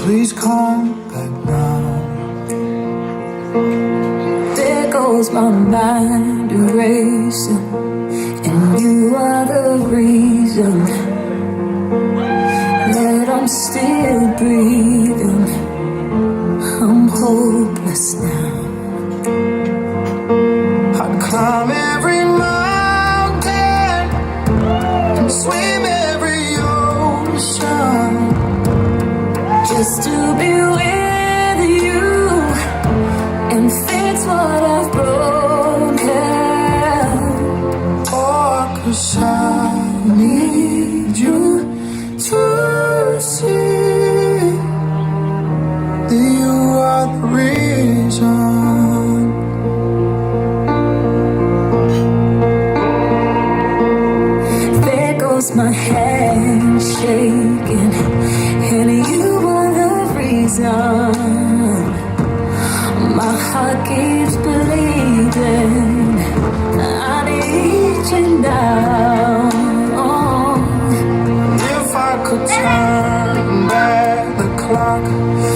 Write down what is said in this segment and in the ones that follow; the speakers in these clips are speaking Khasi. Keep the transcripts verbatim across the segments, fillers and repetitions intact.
Please come back now. There goes my mind racing, and you are the reason that I'm still breathing. I'm hopeless now. I'd climb every mountain and swim every ocean just to be with you and fix what I've broken. Oh, 'cause I need you to see that you are the reason. There goes my hand shaking, and you are the reason. My heart keeps bleeding. I need you now. If I could turn back the clock,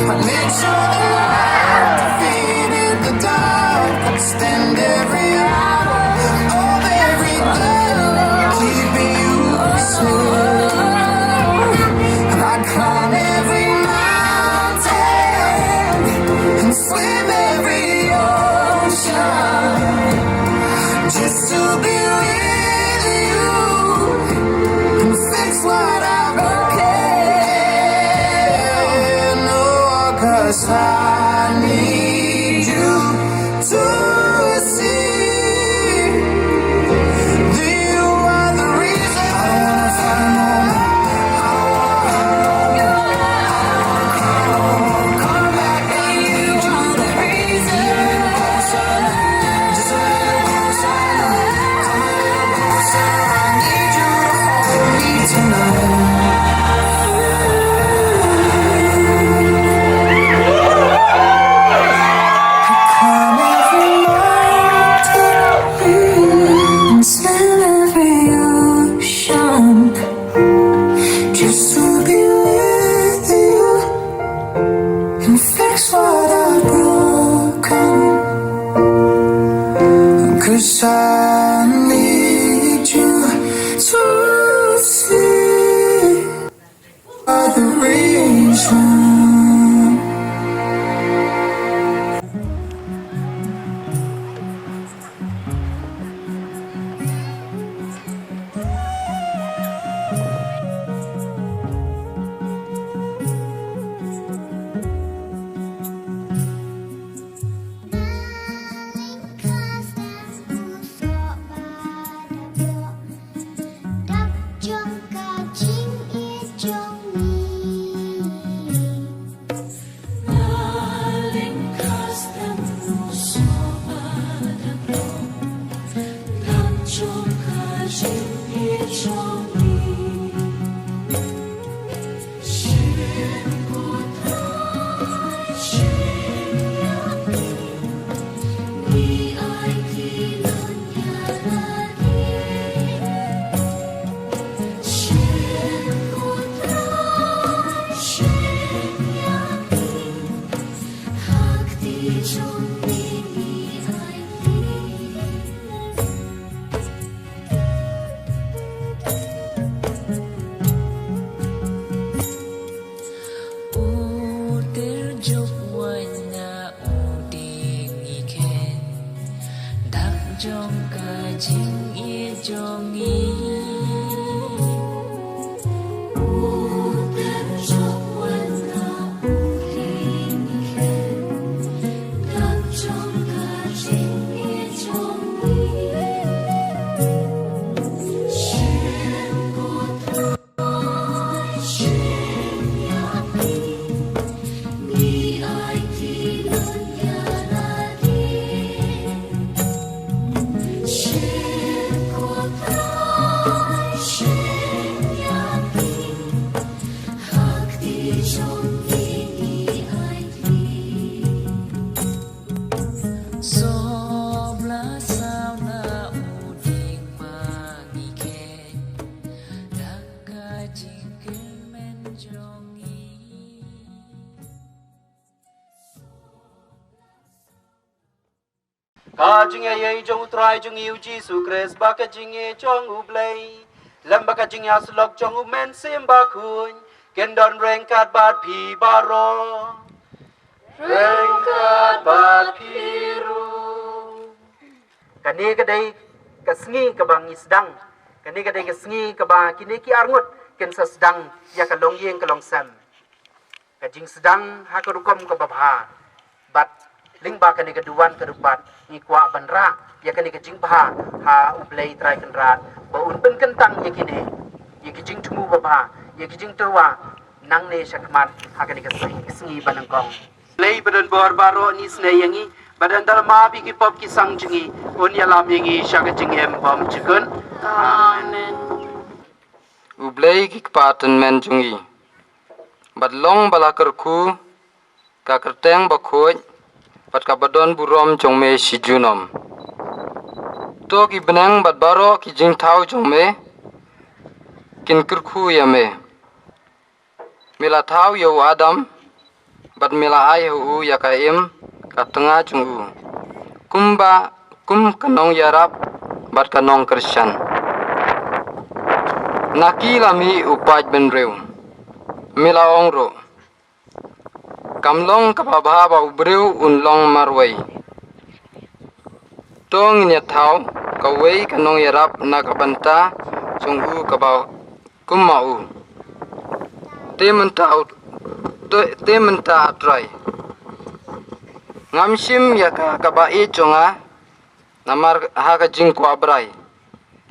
I'd make sure the light defeated the dark. I'd spend every hour of every day keeping you close. And I'd climb every mountain and swim every ocean just to be with you and fix what I've broken. Oh, 'cause I need you to see that you are the reason. I don't wanna fight no more. Just to be with you and fix what I've broken. 'Cause I need you to see the reason. Dak jong ka jingïeit jong ngi. Sohbla saw na u dieng ma ngi khein, da ka jingkyrmen jong ngi. Ka jingïaid jong U Trai jong ngi U Jisu Khrist bad ka jingïeit jong U Blei lem bad ka jingïasyllok jong U Mynsiem Bakhuid kin don ryngkat bad phi baroh. Ryngkat bad phi ruh. Kane ka dei ka sngi kaba ngi sdang. Kane ka dei ka sngi kaba kine ki arngut kin sa sdang ïa ka longïing ka longsem. Ka jingsdang ha ka rukom kaba bha. Bad lyngba kane ka duwan ka dukbat ngi kwah ban rah ïa kane ka jingbha ha U Blei Trai Kynrad ba un pynkyntang ïa kine, ïa ki jingthmu babha, ïa ki jingtyrwa nangne shakhmat ha kane ka sngi, sngi ba nyngkong. Blei ba don bor baroh un isynei ïa ngi, ba don da la map ïa ki pop ki sang jong ngi, un ïalam ïa ngi sha ka jingim bymjukut. Amen. U Blei ki kpa tymmen jong ngi, bad long ba la kyrkhu ka kyrteng bakhuid bad kaba don burom jong me shi junom. To ki bneng bad baroh ki jingthaw jong me kin kyrkhu ïa me. Me la thaw ïa u Adam bad me la ai ha u ïa ka im ka tnga jong u, kumba, kum ka nongïarap bad ka nongkyrshan. Na ki la mih u paid bynriew, me la ong ruh, kam long kaba bha ba u briew un long marwei. To ngin ïa thaw kawei ka nongïarap na ka bynta jong u kaba kum ma u. Te mynta u, te, te mynta, A Trai, ngam shim ïa ka kaba ïeit jong nga namar ha ka jingkwah brai,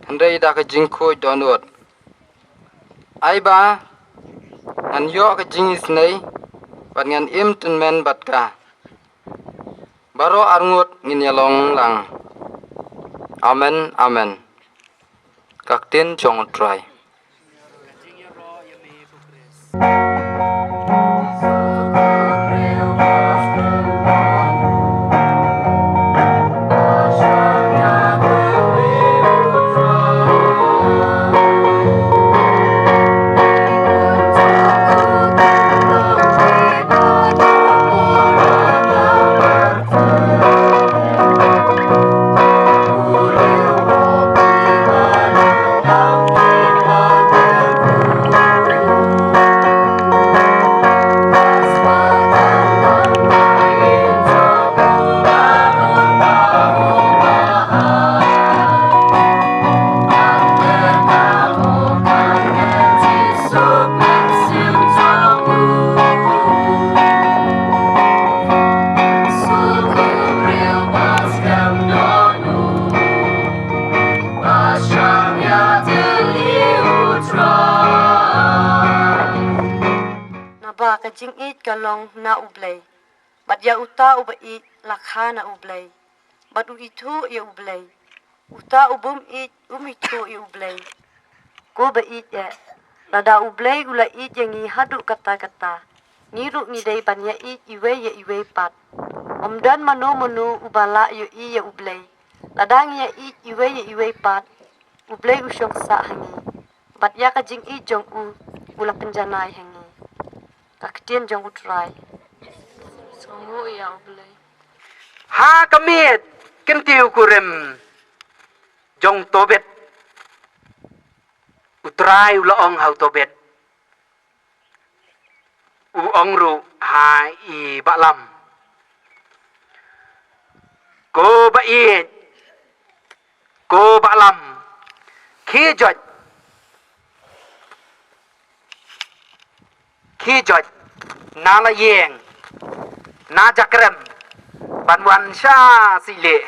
hynrei da ka jingkhuid dohnud. Ai ba ngan ïoh ka jingisynei bad ngan im tymmen bad ka. Baroh arngut ngin ïa long lang. Amen, amen. Ka ktien jong U Trai. Naba ka jingïeit ka long na U Blei, bad ïa uta uba ïeit la kha na U Blei, bad u ithuh ïa U Blei. Uta u bym ïeit um ithuh ïa U Blei. Ko ba ïeit eh, lada U Blei u la ïeit ïa ngi haduh katta katta, ngi ruh ngi dei ban ïa ïeit iwei ïa iwei pat. Ym don mano mano uba lah ïohi ïa U Blei. Lada ngi ïa ïeit iwei ïa iwei pat, U Blei u shong sah ha ngi, bad ïa ka jingïeit jong u u la pynjanai ha ngi. Ka ktien jong U Trai. Sngewbha ïa U Blei. Ha ka miet kyntiew kurim jong Tobit, U Trai u la ong ha u Tobit, u ong ruh ha i Balaam, ko ba ïeit, ko Balaam, khie joit, khie joit na la ïing, na jakrem, ban wan sha sih lieh.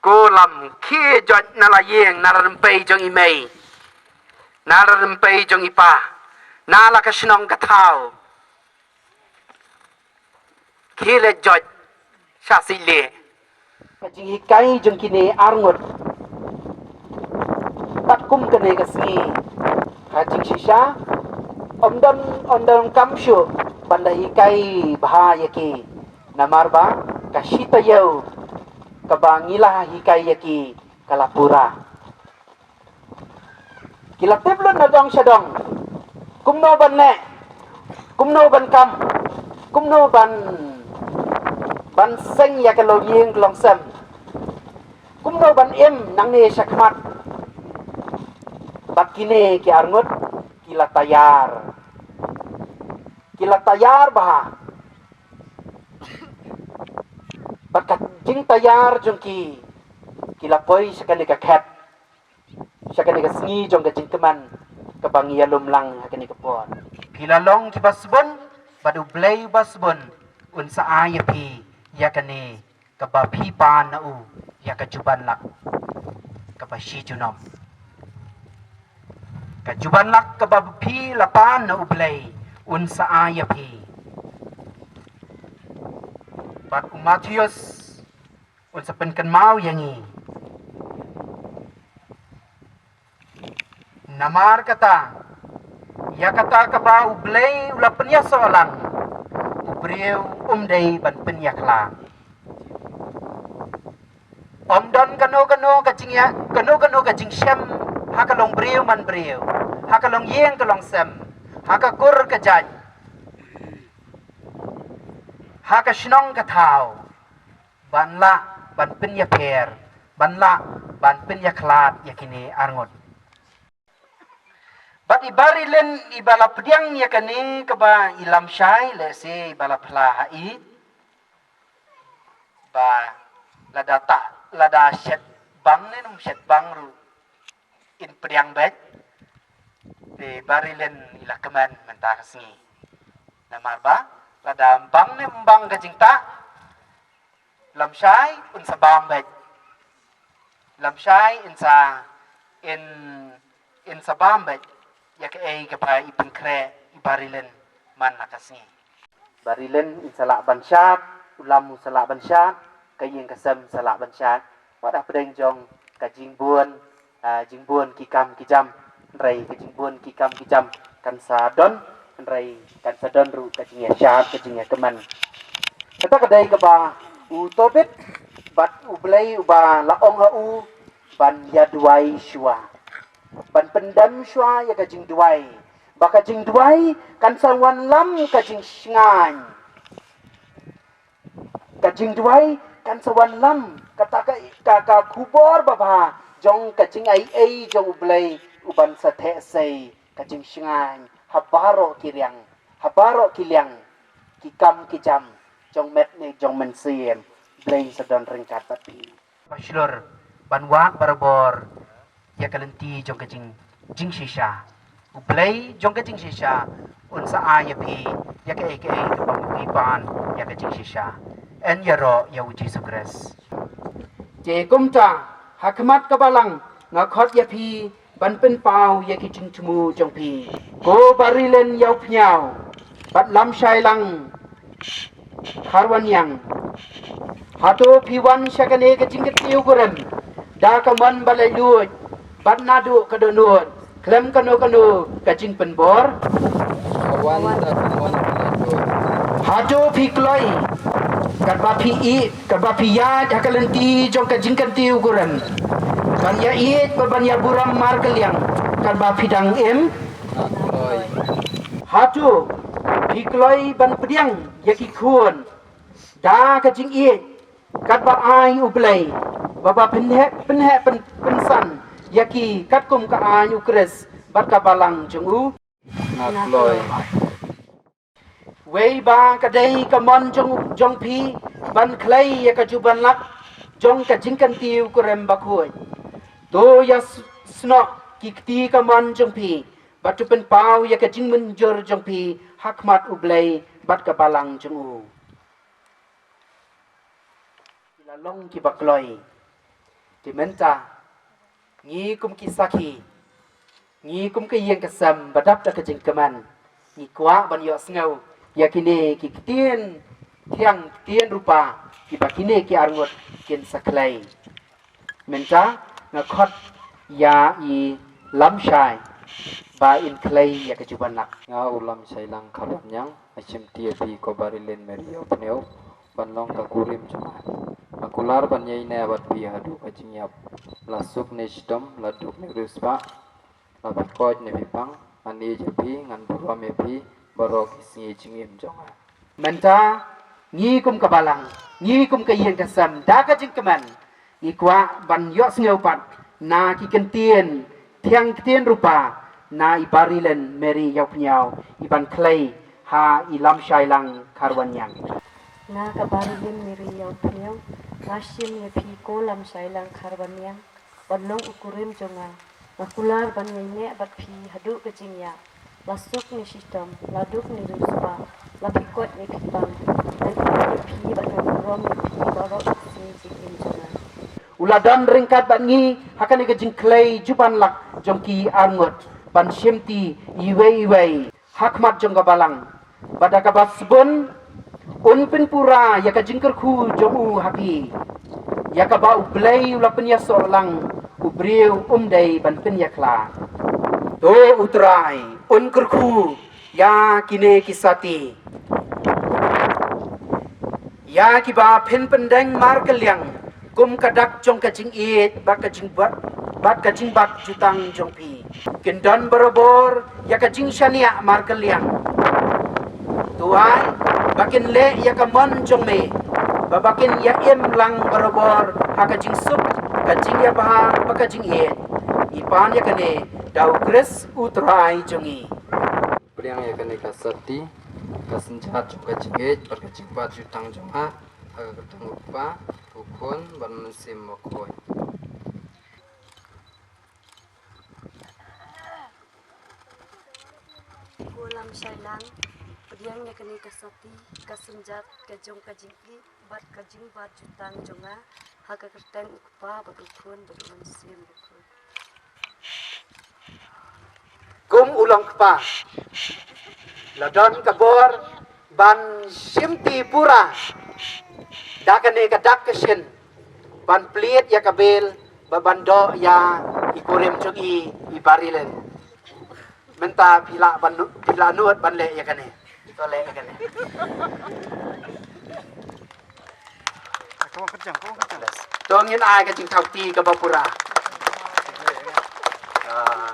Ko Balaam, khie joit na la ïing, na la rympei jong i mei, na la rympei jong i pa, na la ka shnong ka thaw. Khie leit joit sha sih lieh. Ka jinghikai jong kine arngut, kat kum kane ka sngi, ha jingshisha ym don, ym don kam shuh ban da hikai bha ïa ki. Namar ba ka shi taïew kaba ngi la hikai ïa ki ka la pura. Ki la tip lut na dong sha dong kumno ban leh, kumno ban kam, kumno ban Ban seng ïa ka longïing ka longsem. Kumno ban im nangne shakhmat. Bad kine ki arngut ki la tayar. Ki la tayar bha. Bad ka jingtayar jong ki, ki la poi sha kane ka khet, sha kane ka sngi jong ka jingkmen kaba ngi ïalum lang ha kane ka por. Phi la long kiba sbun, bad U Blei uba sbun un sa ai ïa phi ïa kane kaba phi pan na u, ïa ka juban lak kaba shi junom. Ka juban lak kaba phi la pan na U Blei un sa ai ïa phi. Bad u Mathaios un sa pynkynmaw ïa ngi. Namar kata, ïa kata kaba U Blei u la pynïasoh lang, u briew um dei ban pynïakhla. Ym don kano kano ka jingïa, kano kano ka jingshem, ha ka long briew man briew, ha ka long ïing ka long sem, ha ka kur ka jait, ha ka shnong ka thaw, ban lah ban pynïapher, ban lah ban pynïakhlad ïa kine arngut. Bad i Barilin iba la pdiang ïa kane kaba i Lamshai, lehse iba la phla ha i, ba lada ta, lada shet bang ne ym shet bang ruh in pdiang beit. Te Barilin i la kmen mynta ka sngi. Namar ba lada bang ne ym bang ka jingtah, Lamshai un sa bam beit. Lamshai in sa, in, in sa bam beit ïa kaei kaba i pynkhreh i Barilin man la ka sngi. Barilin in sa lah ban shad, u Lam u sa lah ban shad, ka ïing ka sem sa lah ban shad. Wat hapdeng jong ka jingbun, ah, jingbun ki kam ki jam, hynrei ka jingbun ki kam ki jam kan sa don, hynrei kan sa don ruh ka jingïashad, ka jingïakmen. Kata ka dei kaba u Tobit bad U Blei uba la ong ha u ban ïaduwai shuwa, ban pyndem shuwa ïa ka jingduwai, ba ka jingduwai kan sa wanlam ka jingshngaiñ. Ka jingduwai kan sa wanlam kata ka, ka, ka khubor babha jong ka jingaiei jong U Blei uban sa theh sei ka jingshngaiñ ha baroh ki riang, ha baroh ki liang, ki kam ki jam jong met ne jong mynsiem. Blei sa don ryngkat bad phi. Ba shlur ban wad barabor ïa ka lynti jong ka jing, jingshisha. U Blei jong ka jingshisha un sa ai ïa phi ïa kaei kaei kaba phi pan ïa ka jingshisha. Yn ïaroh ïa U Jisu Khrist. Te kumta, ha khmat ka Balang nga khot ïa phi ban pynpaw ïa ki jingthmu jong phi. Ko Barilin Ïawphniaw bad Lamshai Lang Kharwaniang. Hato phi wan sha kane ka jingkyntiew kurim da ka mon ba laitluid bad naduh ka dohnud khlem kano kano ka jingpynbor? Ka wan da ka mon ba laitluid. Hato phi kloi katba phi ïeit, katba phi ïaid ha ka lynti jong ka jingkyntiew kurim, ban ïaieit bad ban ïaburom markylliang katba phi dang im? Nga kloi. Hato phi kloi ban pdiang ïa ki khun da ka jingïeit katba ai U Blei, ba ba pynheh, pynheh pyn, pynsan ïa ki katkum ka aiñ U Khrist bad ka Balang jong u? Nga kloi. Wei ba ka dei ka mon jong, jong phi ban khlei ïa ka juban lak jong ka jingkyntiew kurim bakhuid. To ïa s, snoh ki kti kamon jong phi, bad to pynpaw ïa ka jingmynjur jong phi ha khmat U Blei bad ka Balang jong u. Ki la long kiba kloi. Te mynta ngi kum ki sakhi, ngi kum ka ïing ka sem ba dap da ka jingkmen, ngi kwah ban ïohsngew ïa kine ki ktien thiang, ktien rupa kiba kine ki arngut kin sa khlei. Mynta nga khot ïa i Lamshai ba in khlei ïa ka juban lak. Nga u Lamshai Lang Kharwaniang, nga shim ti ïa phi ko Barilin Mary Ïawphniaw ban long ka kurim jong nga. Nga kular ban ïaineh bad phi haduh ka jingïap. La suk ne shitom, la duk ne riewspah, la phi koit ne phi pang, ngan ïeit ïa phi, ngan burom ïa phi baroh ki sngi jingim jong nga. Mynta Ngi kum ka balang, ngi kum ka ïing ka sem, da ka jingkmen, ngi kwah ban ïohsngew pat na ki kyntien thiang, ktien rupa na i Barilin Mary Ïawphniaw, i ban khlei ha i Lamshailang Kharwanniang. Na ka Barilin Mary Ïawphniaw, nga shim ïa phi ko Lamshailang Kharwanniang, ban long u kurim jong nga. Nga kular ban ngeit bad phi haduh ka jingïap. La suk ne shitom, la duk ne riewspah, la phi koit ne phi bang, ngan ïeit ïa phi bad ngan burom ïa phi baroh shi jingim jong nga. U la don ryngkat bad ngi ha kane ka jingkhlei juban lak jong ki arngut, ban shimti iwei iwei ha khmat jong ka balang. Bad da kaba sbun un pynpura ïa ka jingkyrkhu jong u ha phi, ïa kaba U Blei u la pynïasoh lang, u briew um dei ban pynïakhla. To U Trai un kyrkhu ïa kine ki sati, ïa kiba phin pyndeng markylliang kum ka dak jong ka jingïeit bad ka jingbat, bad ka jingbat jutang jong phi. Kin don barabor ïa ka jingshaniah markylliang. To ai ba kin leh ïa ka mon jong me, ba ba kin ïa im lang barabor ha ka jingsuk, ka jingïabha bad ka jingïeit. Ngi pan ïa kane da U Khrist U Trai jong ngi. Pdiang ïa kane ka sati, ka synjat jong ka jingïeit bad ka jingbat jutang jong nga, ha ka kyrteng U Kpa, U Khun bad U Mynsiem Bakhuid. Ko Lamshailang, pdiang ïa kane ka sati, ka synjat ka jong ka jingïeit bad ka jingbat jutang jong nga, ha ka kyrteng U Kpa bad U Khun bad U Mynsiem Bakhuid. Kum u long kpa, la don ka bor ban shimti pura da kane ka dak ka shin, ban plied ïa ka bill, ba ban doh ïa i kurim jong i, i Barilin. Mynta phi lah ban nu-, phi lah nud ban leh ïa kane. To leh ïa kane. To ngin ai ka jingthaw ti kaba pura. Ah.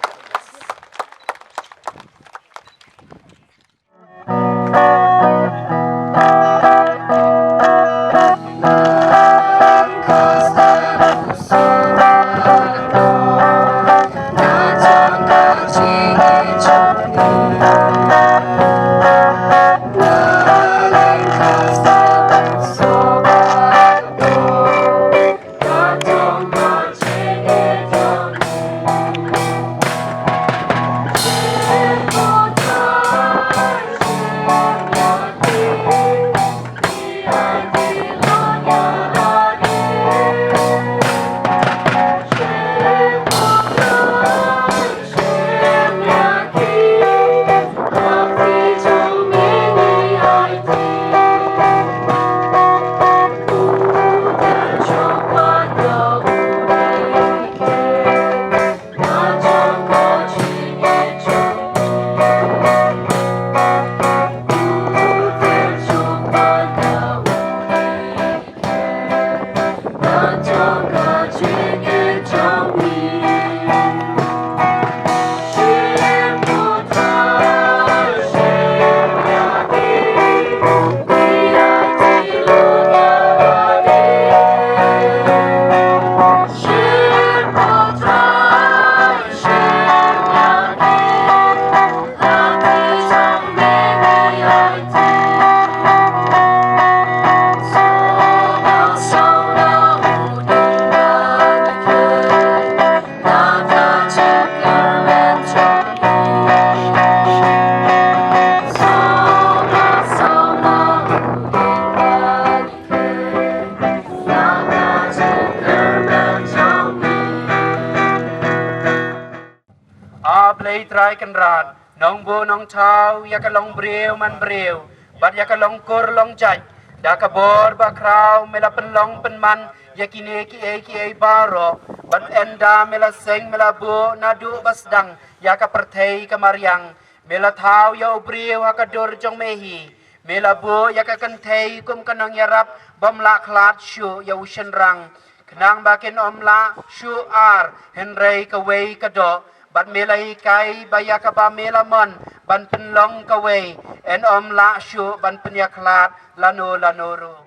A Blei Trai Kynrad, nongbuh nongthaw ïa ka longbriew manbriew bad ïa ka longkur longjait, da ka bor bakhraw me la pynlong pynman ïa kine kiei kiei baroh, bad ynda me la seng me la buh naduh ba sdang ïa ka pyrthei ka mariang, me la thaw ïa u briew ha ka dur jong me hi. Me la buh ïa ka kynthei kum ka nongïarap bym lah khlad shuh ïa u shynrang, khnang ba kin ym lah shuh ar, hynrei kawei ka doh, Bad me la hikai ba ïa kaba me la mon ban pynlong kawei, yn ym lah shuh ban pynïakhlad lano lano ruh.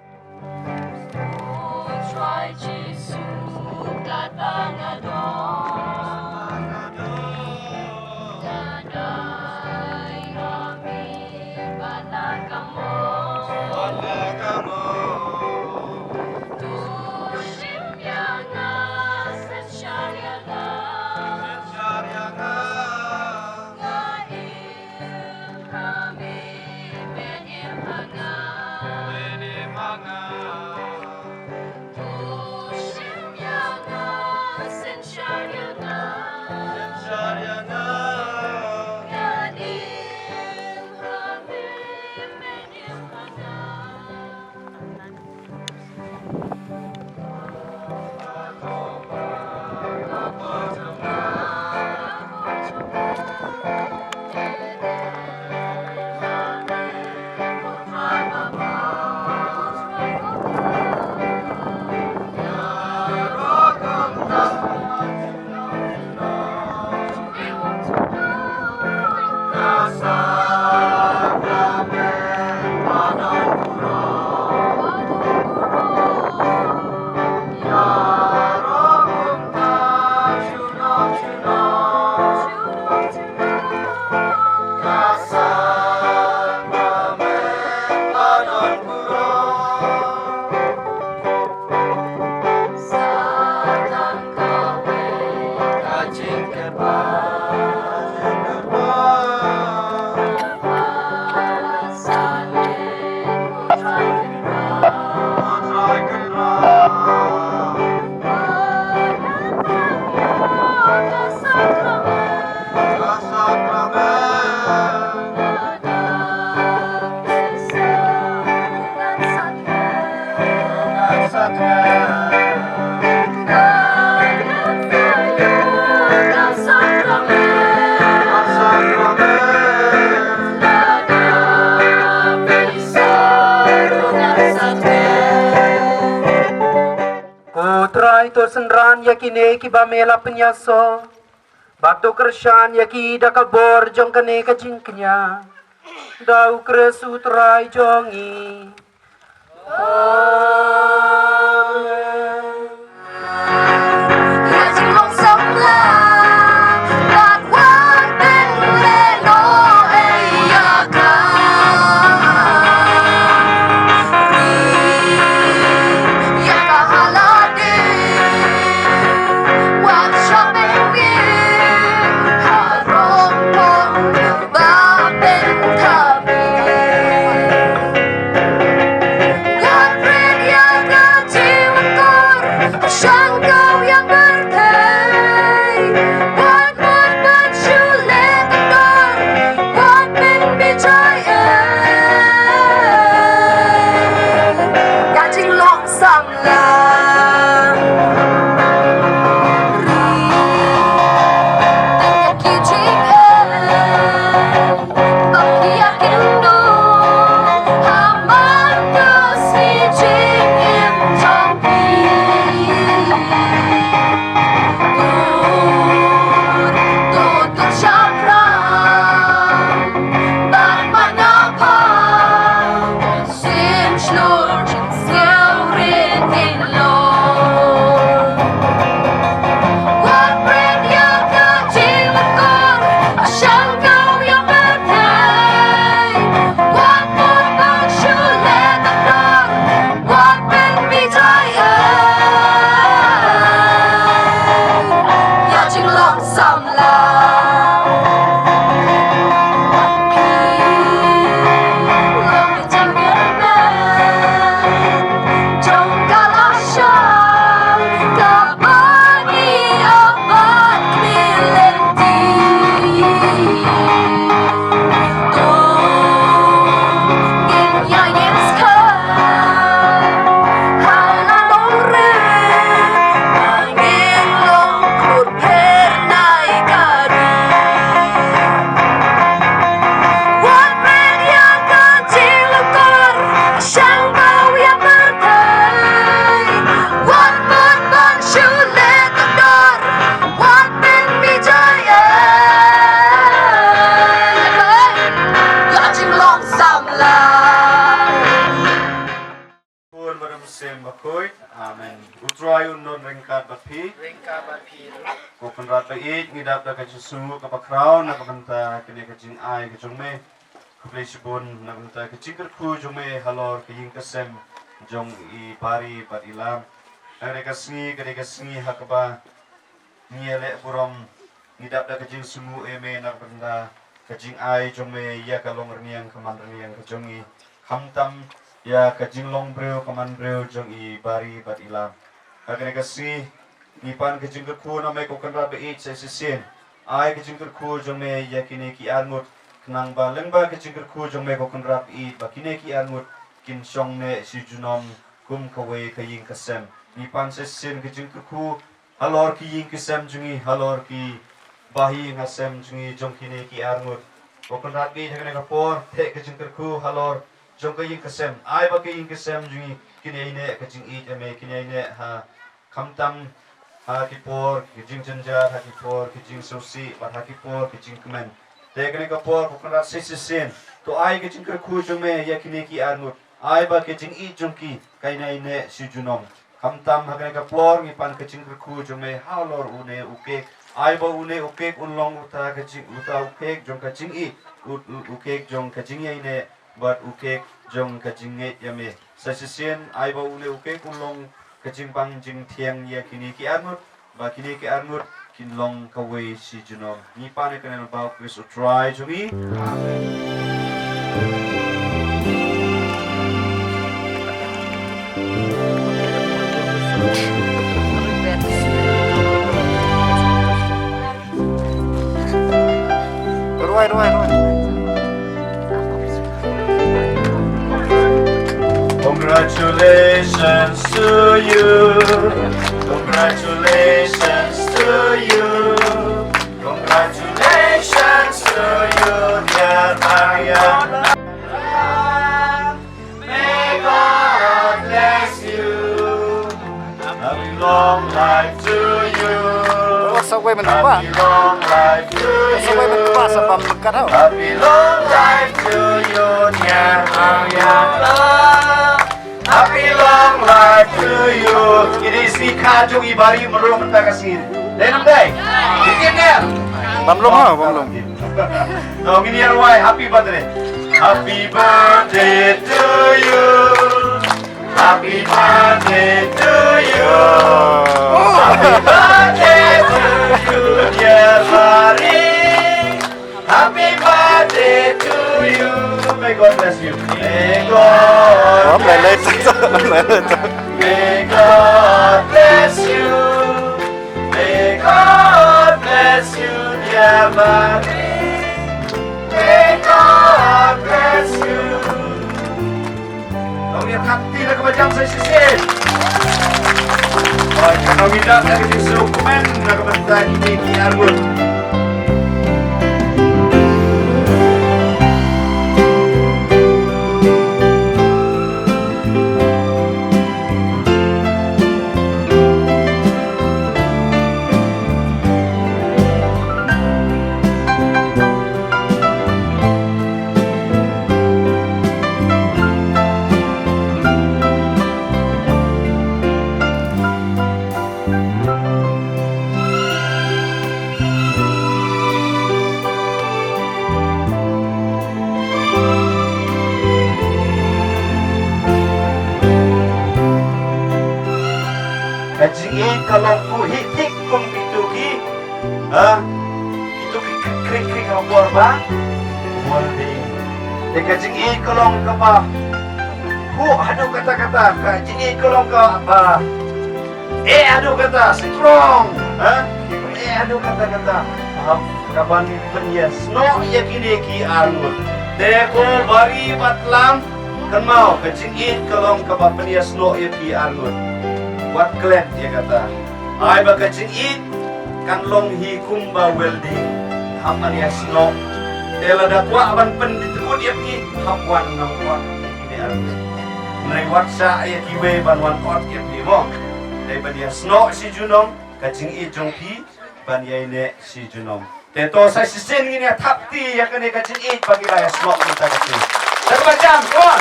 Ko Trai, to synran ïa kine kiba me la pynïasoh. Bad to kyrshan ïa ki da ka bor jong kane ka jingkñia. Da U Khrist U Trai jong ngi. Amen. Ba ïeit ngi dap da ka jingsngew kaba khraw na ka bynta kane ka jingai ka jong me. Khublei shibun na ka bynta ka jingkyrkhu jong me halor ka ïing ka sem jong i Bari bad i Lam. Kane ka sngi, kane ka sngi ha kaba ngi ïaleh burom, ngi dap da ka jingsngew ïa me na ka bynta ka jingai jong me ïa ka long rniang ka man rniang ka jong ngi. Khamtam ïa ka jinglong briew ka man briew jong i Bari bad i Lam. Ha kane ka sngi ngi pan ka jingkyrkhu na me ko Kynrad ba ïeit sa shisien. Ai ka jingkyrkhu jong me ïa kine ki arngut, khnang ba lyngba ka jingkyrkhu jong me ko Kynrad ba ïeit ba kine ki arngut kin shong neh shi junom kum kawei ka ïing ka sem. Ngi pan sa shisien ka jingkyrkhu halor ki ïing ki sem jong ngi, halor ki bahaïing hasem jong ngi jong kine ki arngut. Ko Kynrad ba ïeit, ha kane ka por theh ka jingkyrkhu halor jong ka ïing ka sem. Ai ba ka ïing ka sem jong ngi kin ïaineh ka jingïeit ïa me, kin ïaineh ha khamtam ha ki por ki jingjynjar, ha ki por ki jingsngewsih bad ha ki por ki jingkmen. Te kane ka por ko Kynrad sa shisien, to ai ka jingkyrkhu jong me ïa kine ki arngut. Ai ba ka jingïeit jong ki kan ïaineh shi junom. Khamtam ha kane ka por ngi pan ka jingkyrkhu jong me halor une u kek. Ai ba une u kek un long uta ka jing, uta u kek jong ka jingïeit, u, u, u kek jong ka jingïaineh bad u kek jong ka jingngeit ïa me. Sa shisien ai ba une u kek un long ka jingbang jingthiang ïa kine ki arngut, ba kine ki arngut kin long kawei shi junom. Ngi pan ïa kane lyngba U Khrist U Trai jong ngi. Amen. Ruai, ruai, ruai. Congratulations to you. Congratulations to you. Congratulations to you, dear Mariam. May God bless you. Happy long life to you. Sa wei mynta ba. Happy long life to you. Sa wei mynta ba sa bam dekat tau. Happy long life to you, dear Mariam. Happy long life to you. Kine ki sngi kha jong i Bari Mro mynta ka sngi. Dei nam dei? Dei ne? Bam lum ha, bam lum. To ngin ïa ruai happy birthday. Happy birthday to you. Happy birthday to you. Happy birthday to you, dear Bari. Happy birthday to you. May God bless you. May God bless you. May God bless you. May God bless you, dear Bari. May God bless you. Tang ïa kat ti na ka bajam sa shisien. Oi, ka nong ida na ka jingsuk men na ka bynta kine ki arngut. Ka jingïeit ka long khuid thik kum kito ki, ha? Kito ki krik krik ha por ba, por ba. Te ka jingïeit ka long kaba khuid haduh katta katta, ka jingïeit ka long kaba eh haduh katta, strong, ha? Eh haduh katta katta. Hap, kaban pynïasnoh ïa kine ki arngut. Te ko Bari bad Lam, kynmaw ka jingïeit ka long kaba pynïasnoh ïa ki arngut. Wat klet ïa kata. Ai ba ka jingïeit kan long hi kumba welding. Hap ban ïasnoh. Te lada kwah ban pyndit kut ïa ki, hap wan nang kwah ïa kine arngut. Nai wat sa ïa kiwei ban wan ot ïa ki mo. Dei ban ïasnoh shi junom ka jingïeit jong phi ban ïaineh shi junom. Te to sa shisien ngin ïa thap kti ïa kane ka jingïeit ba ki la ïasnoh mynta ka sngi. Te kaba jam, come on.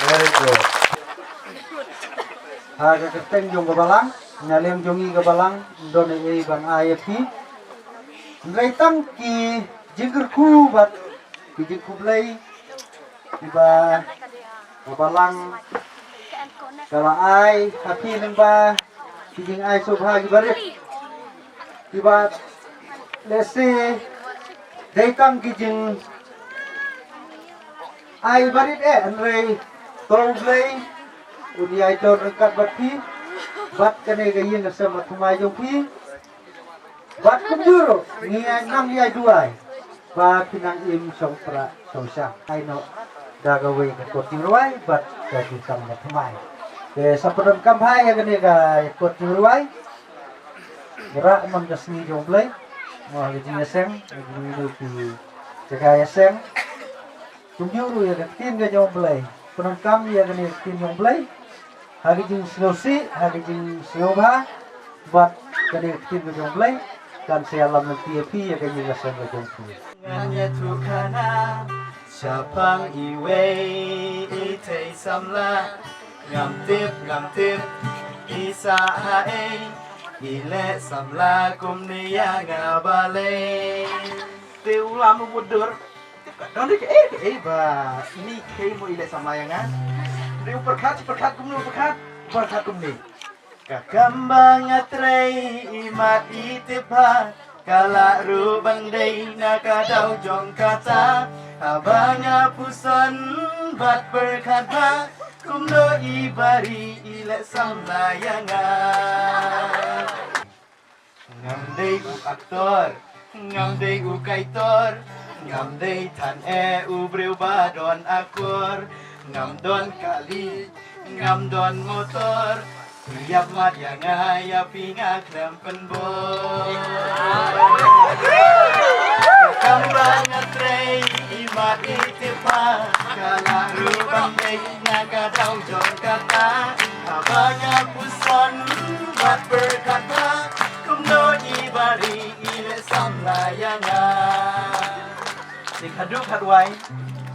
Very good. Ha ka kyrteng jong ka balang. Na liang jong ngi ka balang, don ei ei ban ai ïa phi. Hynrei tang ki jingkyrkhu bad ki jingkhublei kiba ka balang ka la ai ha phi lyngba ki jingai sngewbha kiba rit. Kiba lehse dei tang ki jing ai barit eh, hynrei to U Blei un ïai don ryngkat bad phi bad kane ka ïing ka sem bad thymmai jong phi. Bad kumjuh ruh ngi nang ïai duwai ba phi nang im shong pra shong shang. Ai noh da kawei ka kot jingrwai bad ka jingtang bad thymmai. Te sa pyndonkam bha ïa kane ka kot jingrwai. Ngi rah man ka sngi jong U Blei, mo, ha ka jingïaseng, ha ka jingïaseng. Kumjuh ruh ïa ka ktien ka jong U Blei. Pyndonkam ïa kane ka ktien jong U Blei ha ka jingsngewsih, ha ka jingsngewbha bad kane ka ktien ka jong U Blei kan sa ïalam lynti ïa phi, ïa ka jingïaseng ka jong phi. Ngan ïathuh khana shaphang iwei i thei samla. Ngam tip, ngam tip i sah haei, i leh samla kumne ïa nga balei. Te u lam u mutdur. Tip ka don kaei kaei ba ini kaei mo i leh samla ïa nga. Te u pyrkhat, pyrkhat kumne, u pyrkhat, pyrkhat kumne. Ka kam ba nga trei i mat i tip bha, ka lah ruh ban dei na ka daw jong kata. Haba nga puson bad pyrkhat bha, kumno i bari i leh samla ïa nga. Ngam dei u aktor, ngam dei u kaitor, ngam dei than eh u briew ba don akor, ngam don kali, ngam don motor. Ïap mat ïa nga ïa phi nga khlem pynbor. Kam ba nga trei i mat i tip bha, ka lah ruh ban dei na ka daw jong kata. Haba nga puson bad pyrkhat bha, kumno i bari i leh samla ïa nga. Te khatduh khatwai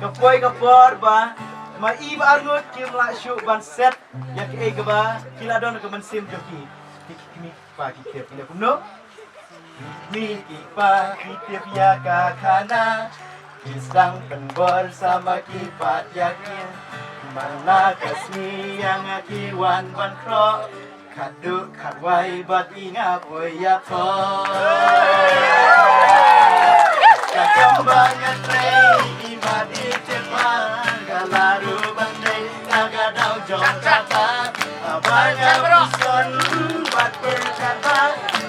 ka poi ka por ba ma i Bah Arngut kim lah shuh ban set ïa kaei kaba ki la don ka mynsiem jong ki. Ki kmie ki kpa ki tip ïa kumno? Kmie ki kpa ki tip ïa ka khana, ki sdang pynbor sa ma ki pat ïa ki. Man la ka sngi ïa nga ki wan ban khroh, khatduh khatwai bad i nga poi ïathoh. Ka kam ba nga trei i mat i tip bha, ka lah ruh ban dei na ka daw jong kata. Haba nga puson bad pyrkhat bha,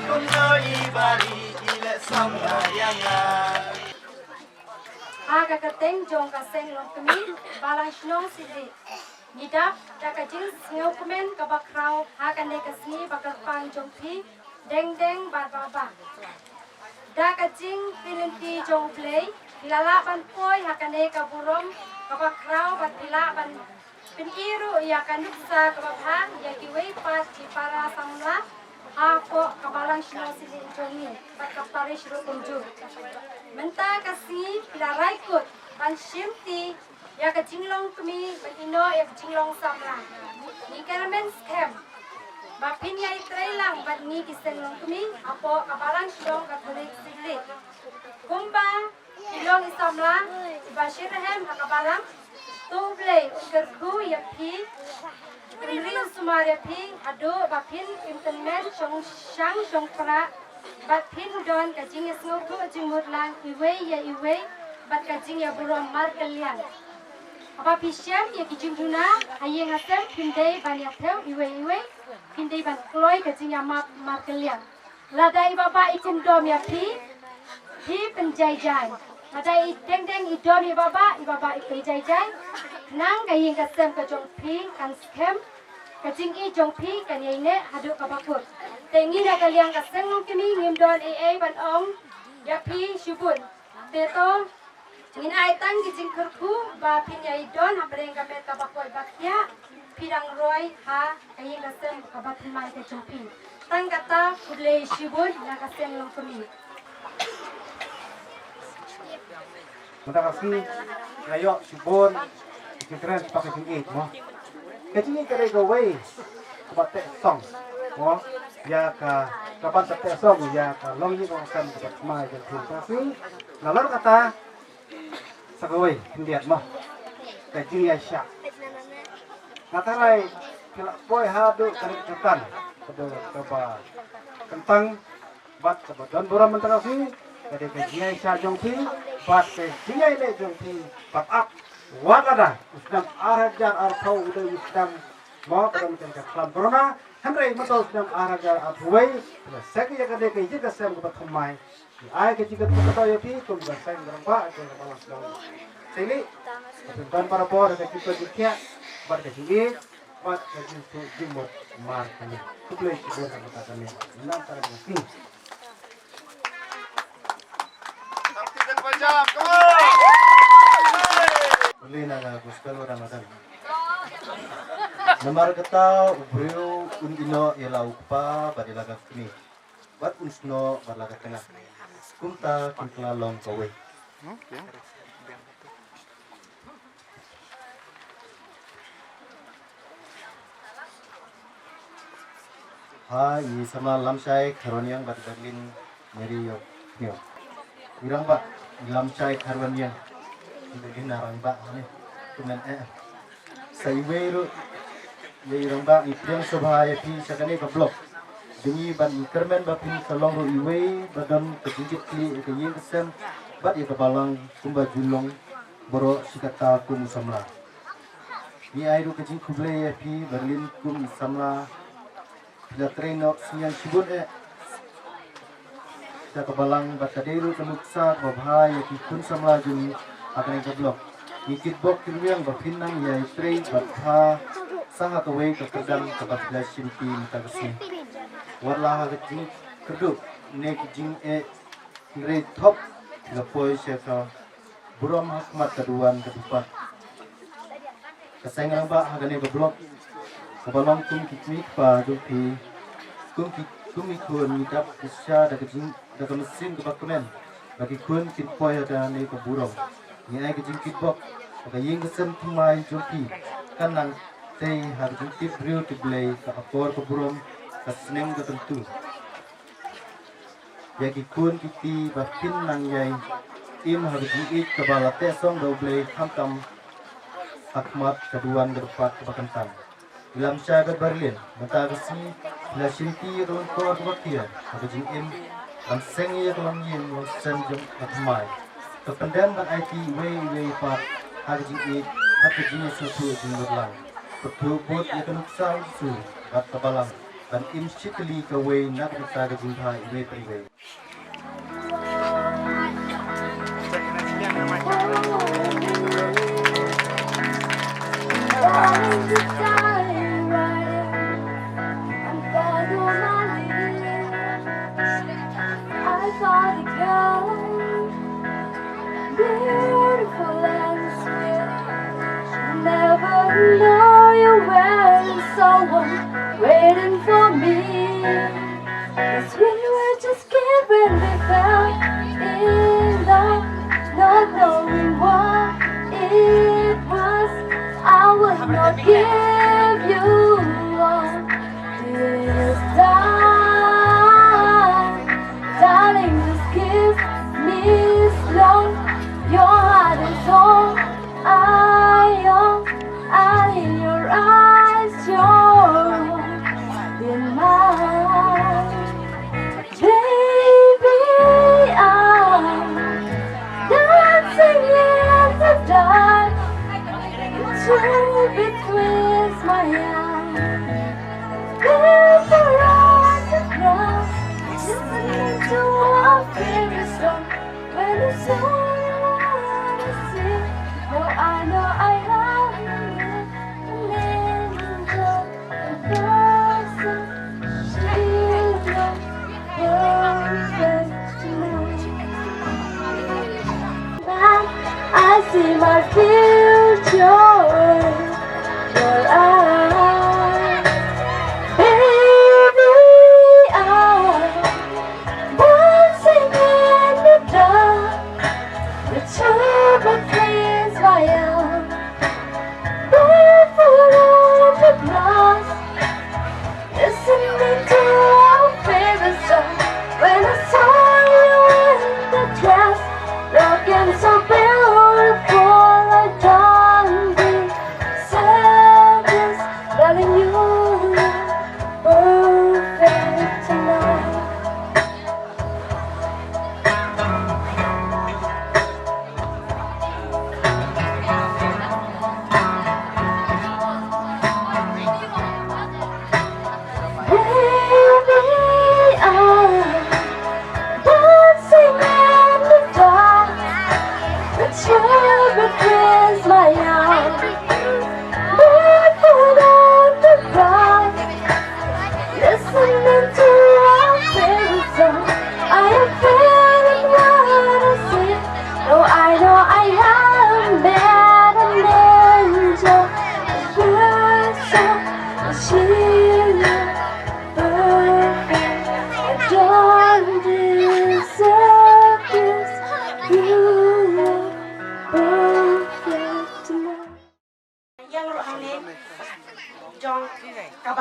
kumno i bari i leh samla ïa nga. Ha ka kyrteng jong ka seng Longkmie, Balang Shnong Syiemlieh, ngi dap da ka jingsngewkmen kaba khraw ha kane ka sngi ba kyrpang jong phi, Deng Deng bad Bah Bah. Da ka jingpynlynti jong U Blei, phi la lah ban poi ha kane ka burom kaba khraw bad phi lah ban pyni ruh ïa ka nuksa kaba bha ïa kiwei pat ki para samla hapoh ka Balang Shnong Syiemlieh jong ngi bad ka parish ruh kumjuh. Mynta ka sngi phi la rai kut ban shimti ïa ka jinglong kmie bad ïehnoh ïa ka jinglong samla. Ngi kyrmen skhem ba phin ïai trei lang bad ngi ki seng Longkmie hapoh ka Balang Shnong Katholik Syiemlieh. Kumba phi long i samla iba shitrhem ha ka balang, to U Blei un kyrkhu ïa phi, un ri un sumar ïa phi haduh ba phin im tymmen shong shang shong prah, bad phin don ka jingïasngewthuh jingmut lang iwei ïa iwei bad ka jingïaburom markylliang. Haba phi shem ïa ki jingduna ha ïing ha sem, phin dei ban ïathew iwei iwei, phin dei ban kloi ka jingïamap markylliang. Lada i Bah Bah i kyndom ïa phi, phi pynjai jai. Lada i Deng Deng i dom ïa i Bah Bah, i Bah Bah i pynjai jai. Nang ka ïing ka sem ka jong phi kan skhem, ka jingïeit jong phi kan ïaineh haduh kaba kut. Te ngi na ka liang ka seng Longkmie ngim don ei ei ban ong ïa phi shibun. Te to ngin ai tang ki jingkyrkhu ba phin ïai don hapdeng ka met kaba koit ba khiah, phi dang roi ha ka ïing ka sem kaba thymmai ka jong phi. Tang kata, khublei shibun na ka seng Longkmie. Mynta ka sngi nga ïoh shibun ki jingkren shaphang ka jingïeit mo. Ka jingïeit ka dei kawei kaba teh song mo. ïa ka, ka ban sa teh song ïa ka longïing longsem kaba thymmai jong phi. Nalor kata, sa kawei khyndiat mo, ka jingïaishah. Nga tharai phi la poi haduh ka ri ka kyntang, kaba kyntang bad kaba don burom mynta ka sngi, ka dei ka jingïaishah jong phi bad ka jingïaineh jong phi. Bad ap, wat lada u snem ar hajar arphew u dei u snem mo, ka don ka khlam corona, hynrei mynta u snem ar hajar arphew wei, phi la seng ïa kane ka ïing ka sem kaba thymmai. Ai ka jingkyrkhu ïa phi kum ka seng rangbah, ka balang shnong Seilih, ka pynban barabor ka jingkyrkhu jingkyrkhu bad ka jingïeit bad ka jingkyrkhu jingmut mar kane. Khublei shibun ha kata kane. Nang tara ka sngi. Ule na ka gospel wa Ramadan. Namar kata u briew un ïehnoh ïa la u kpa bad ïa la ka kmie, bad un snoh bad la ka tnga. Kumta kin kylla long kawei. Ha i samla Lamshai Kharwaniang bad Berlin Mary Yok Nyo. I rangbah i Lamshai Kharwaniang. I Berlin na rangbah ne. Kumne eh. Sa iwei ruh ïa i rangbah, i pdiang sngewbha ïa phi sha kane ka block. Jong ngi ban kyrmen ba phin sa long ruh iwei ba don ka jingkitkhlieh ïa ka ïing ka sem bad ïa ka balang kumba ju long baroh shi katta kum u samla. Ngi ai ruh ka jingkhublei ïa phi Berlin kum i samla. Phi la trei noh synñiang shibun eh sha ka balang bad ka dei ruh ka nuksa kaba bha ïa ki khun samla jong ngi ha kane ka block. Ngi kitbok kitrwiang ba phin nang ïai trei bad bha sa ha kawei ka kyrdan kaba phi la shimti mynta ka sngi. Wat la ha ka jingkyrduh ne ki jingeh, hynrei thok phi la poi sha ka burom ha khmat ka duwan ka dukpat. Ka seng rangbah ha kane ka block, kaba long kum ki kmie ki kpa jong phi, kum ki, kum ki khun ngi dap ki sha da ka jing, da ka mynsiem kaba kmen ba ki khun kin poi ha kane ka burom. Ngi ai ka jingkitbok ba ka ïing ka sem thymmai jong phi kan nang tei ha ka jingtip briew tip Blei, ka akor ka burom, ka sneng ka kyntu. Ïa ki khun ki kti ba phin nang ïai im ha ka jingïeit kaba la teh song da U Blei khamtam ha khmat ka duwan ka dukpat kaba kyntang. I Lamshai bad Berlin mynta ka sngi la shimti ïa ka lyngkor kaba khia ha ka jingim ban seng ïa ka longïing longsem jong ka thymmai. Ka pyndem ban aiti iwei ïa iwei pat ha ka jingïeit bad ka jingïasngewthuh jingmut lang. Ka pynbud ïa ka nuksa u Jisu bad ka balang ban im shitylli kawei na ka bynta ka jingbha iwei pa iwei. I found a girl, beautiful and sweet. Never know you were someone waiting for me. Yes, we were just kids when we fell in love, not knowing what it was. I will not give you up this time. Darling, just kiss me slow. Your heart is all I own. I in your eyes, you're in mine. Baby, I'm dancing in the dark. Truth between my eyes. Paper on the ground. Listening to our favorite song. When it's all I see, oh, I know I love you. An angel, a person, she looks perfect tonight. I see my future in your eyes. Baby, I dancing in the dark, the trouble plays my own. Barefoot on the grass, listening to our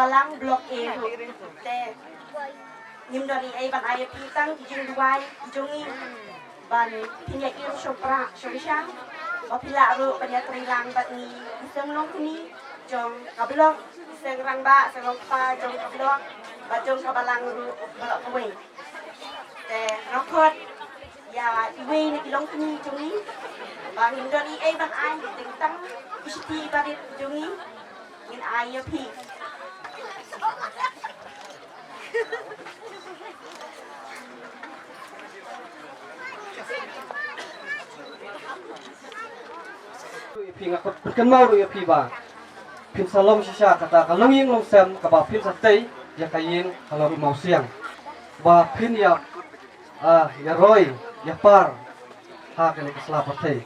Lang Block A ruh. Te ngim don ei ei ban ai ïa phi tang ki jingduwai jong ngi ban phin ïa im shong prah shong shang ba phi lah ruh ban ïa trei lang bad ngi ki seng longkmie jong ka block, seng rangbah seng longkpa jong ka block bad jong ka balang ruh baroh kawei. Te nga khot ïa iwei na ki longkmie jong ngi ba ngim don ei ei ban ai, tang tang i shithi barit jong ngi ngin ai ïa phi. Phi, nga kynmaw ruh ïa phi ba phin sa long shisha kata ka longïing longsem kaba phin sa tei ïa ka ïing halor u mawsiang ba phin ïa, ah, ïa roi ïa par ha kane ka sla pyrthei.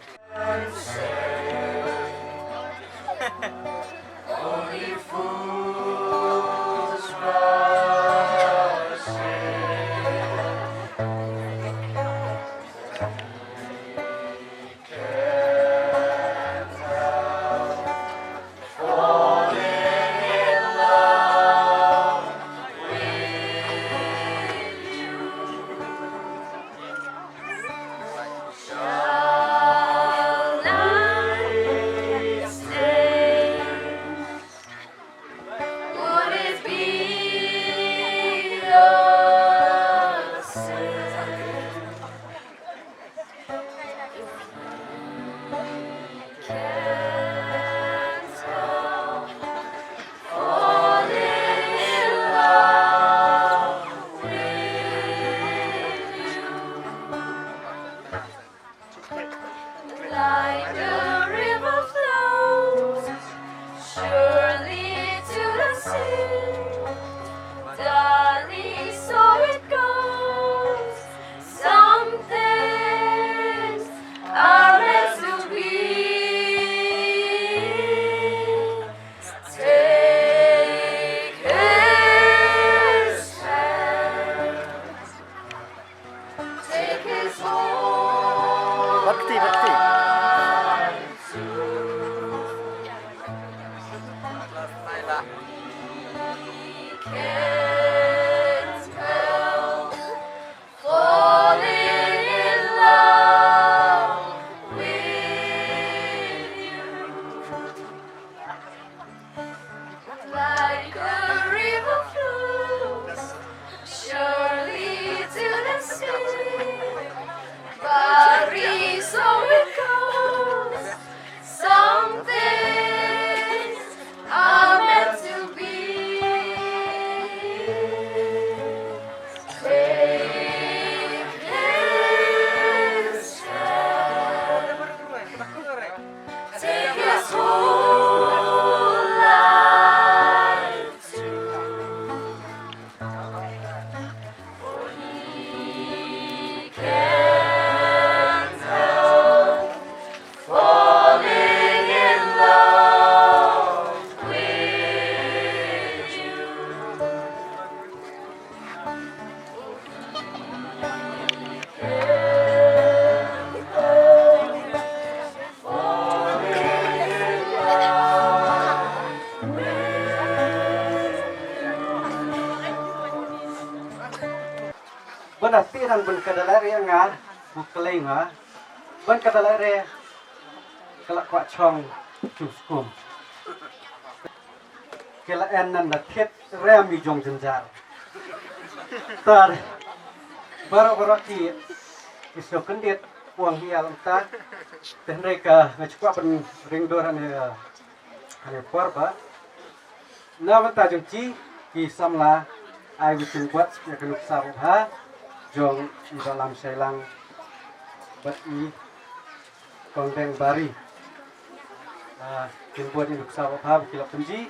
Like the river flows surely to the sea, darling, so it goes. Some things are meant to be. Take his hand. Take his whole Bakti, bakti. Life too. He can't help falling in love with you. Like a river flows surely to the sea, but so it goes. Some things are meant to be. Take his hand. Take his whole life too. For he can't help falling in love with you. Bun a ti ran bun ka da leh re nga, bu klei nga. Bun ka da leh re ka la kwah chong chu skum. Ki la en nan da thied rem i jong jynjar. Tar baroh baroh ki, ki sngewkyndit, u ong hi ïa lynta. Te hynrei ka nga shu kwah ban ring dur hane, hane por ba na bynta jong ki, ki samla ai within buat ïa ka nuksa babha jong i Bah Lam Shailang bad i Kong Deng Bari. Ah, kin bud ïa ka nuksa babha ba ki la pynjih.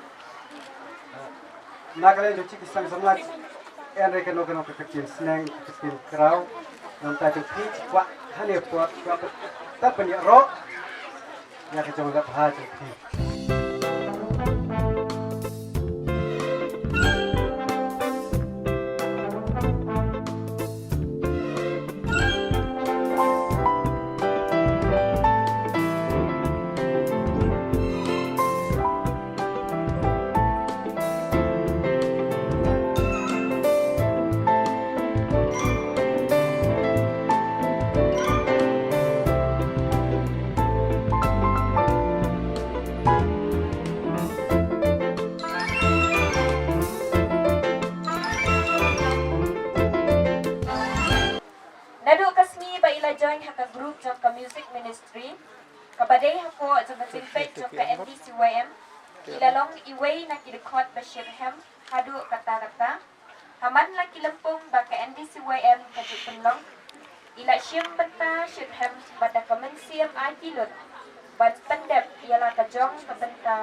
Ah, na ka liang jong ki seng samla, en re kano kano ka ktien sneng, ka ktien kraw. Nangta jong phi kwah hane por, kwah pat ban ïaroh ïa ka jong la bha jong phi. Haduh ka sngi ba i la join ha ka group jong ka music ministry, kaba dei hapoh jong ka jingpeit jong ka N D C Y M, i la long iwei na ki dkhot ba shitrhem haduh katta katta. Ha man la ki lympung ba ka N D C Y M ka ju pynlong, i la shim bynta shitrhem bad da ka mynsiem aiti lut ban pyndep ïa la ka jong ka bynta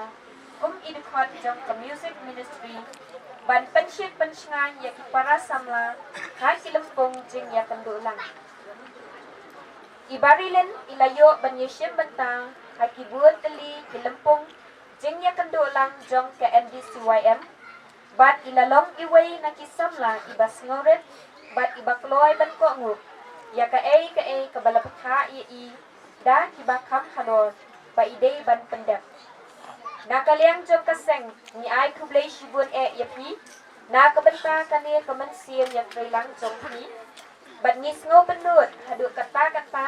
kum i dkhot jong ka music ministry, ban pynshit pynshngaiñ ïa ki para samla ha ki lympung jingïakynduh lang. I Barilin i la ïoh ban ïashim bynta ha ki bun tylli ki lympung jingïakynduh lang jong ka N D C Y M, bad i la long iwei na ki samla iba sngewrit bad iba kloi ban kohnguh ïa kaei kaei kaba la pyrkhat ïa i da kiba kham halor ba i dei ban pyndep. Na ka liang jong ka seng, ngi ai khublei shibun eh ïa phi na ka bynta kane ka mynsiem ïatreilang jong phi, bad ngi sngewbynnud haduh katta katta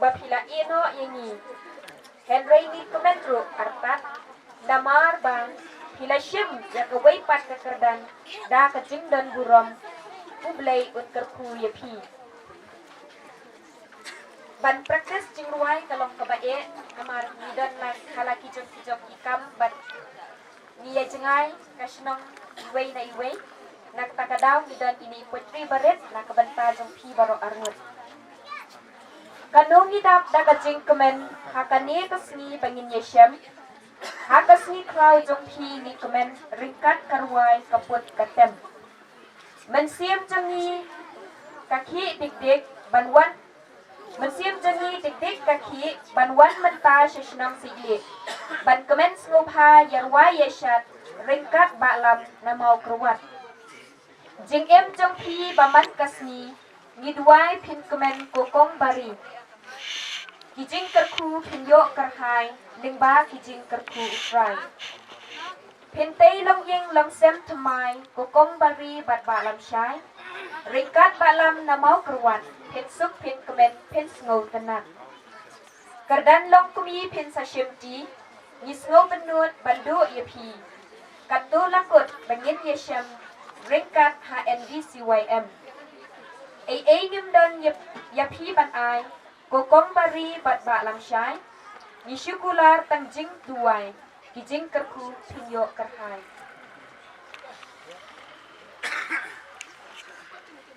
ba phi la ïehnoh ïa ngi. Hynrei ngi kmen ruh artat namar ba phi la shim ïa kawei pat ka kyrdan da ka jingdon burom. U Blei un kyrkhu ïa phi. Ban practice jingrwai ka long kaba eh, namar ngi don la ha la ki jong ki jong ki kam bad ngi ïa jngai ka shnong iwei na iwei. Na kata ka daw ngi don ine i poetry barit na ka bynta jong phi baroh arngut. Kano ngi dap da ka jingkmen ha kane ka sngi ba ngin ïashem. Ha ka sngi khraw jong phi ngi kmen ryngkat ka rwai ka put ka tem. Mynsiem jong ngi ka khih dik dik ban wan. Mynsiem jong ngi dik dik ka khih ban wan mynta sha shnong Syiemlieh ban kmen sngewbha ïa rwai ïa shad ryngkat Bah Lam na Mawkyrwat. Jingim jong phi ba man ka sngi ngi duwai phin kmen ko Kong Bari. Ki jingkyrkhu phin ïoh kyrhai lyngba ki jingkyrkhu U Trai. Phin tei long ïing long sem thymmai ko Kong Bari bad Bah Lam Shai. Ryngkat Bah Lam na Mawkyrwat phin suk phin kmen phin sngewtynnat. Kyrdan long kmie phin sa shim ti, ngi sngewbynnud ban duh ïa phi. Katto la kut ba ngin ïashem ryngkat ha N D C Y M. Ei ei ngim don ïa, ïa phi ban ai ko Kong Bari bad Bah Lam Shai. Ngi shu kular tang jingduwai, ki jingkyrkhu phin ïoh kyrhai.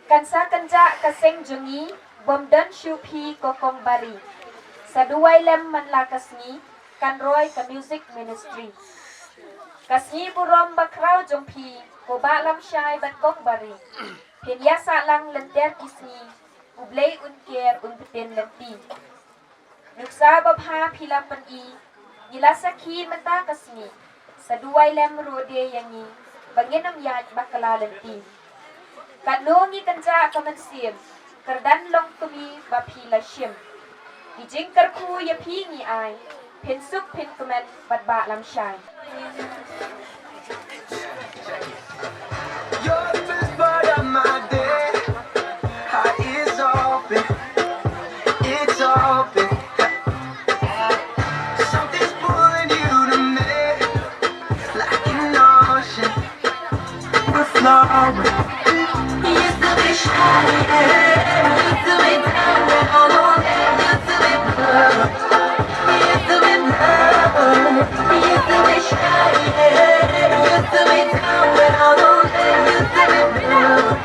Kan sa kynjah ka seng jong ngi bym don shuh phi ko Kong Bari. Sa duwai lem man la ka sngi kan roi ka music ministry. Ka sngi burom ba khraw jong phi ko Bah Lam Shai bad Kong Bari. Phin ïa sah lang lynter ki sngi, U Blei un ker un btin lynti. Nuksa babha phi la pyni, ngi la sakhi mynta ka sngi. Sa duwai lem ruh de ïa ngi ba ngin ym ïaid bakla lynti. Katno ngi kynjah ka mynsiem, kyrdan long kmie ba phi la shim. Ki jingkyrkhu ïa phi ngi ai, phin suk phin kmen bad Bah Lam Shai. You're the best part of my day. Heart is open, it's open. Something's pulling you to me, like an ocean. We're flowing. Used to be shy, yeah. Used to be down, down on it. Used to be blue. Used to be blue. Used to be shy, yeah. Used to be down, down on it. Used to be blue.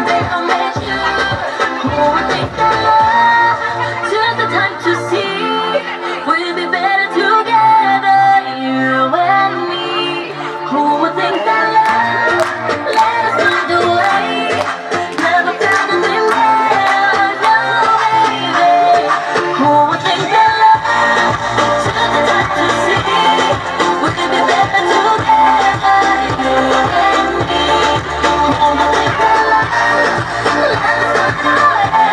Then I met you. Who would think that love took the time to see we'd be better together, you and me? Who would think that love led us find a way? Never felt this way, no, baby. Who would think that love took the time to see we'd be better together, you and me? Who would think that love led us find a way?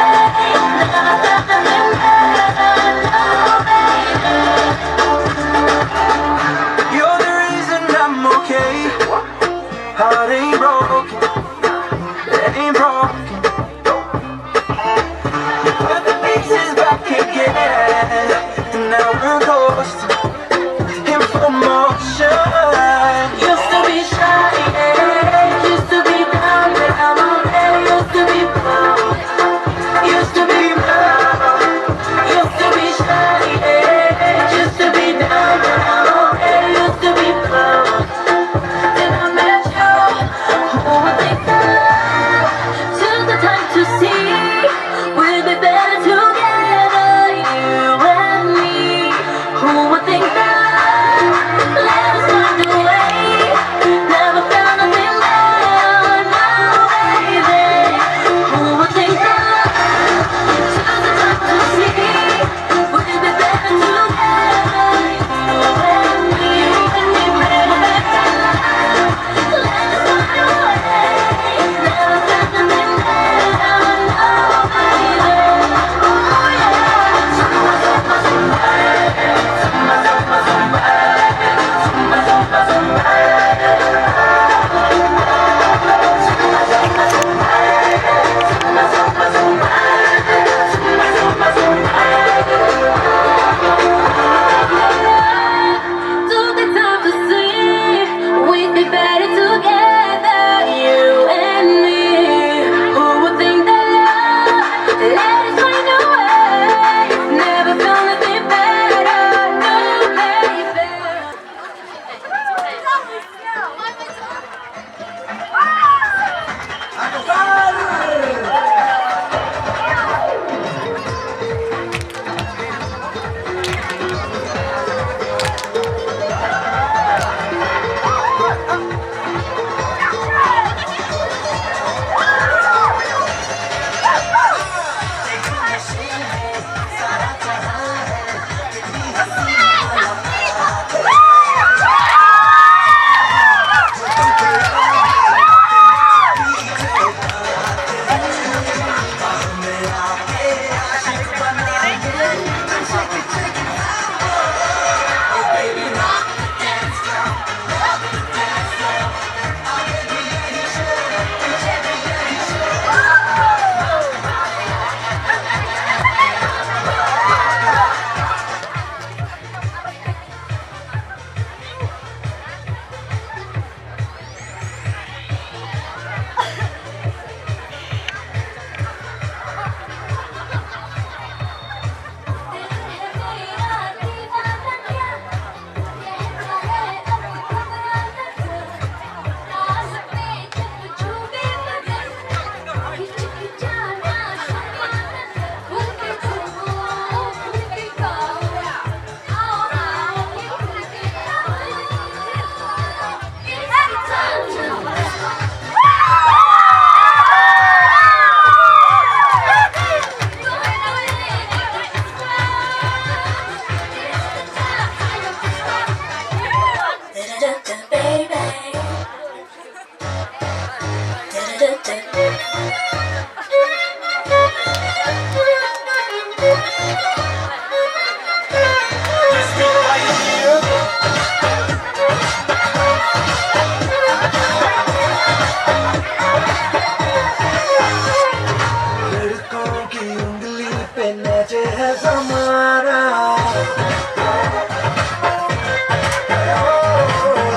लड़कों की उंगली पे नाचे है जमाना।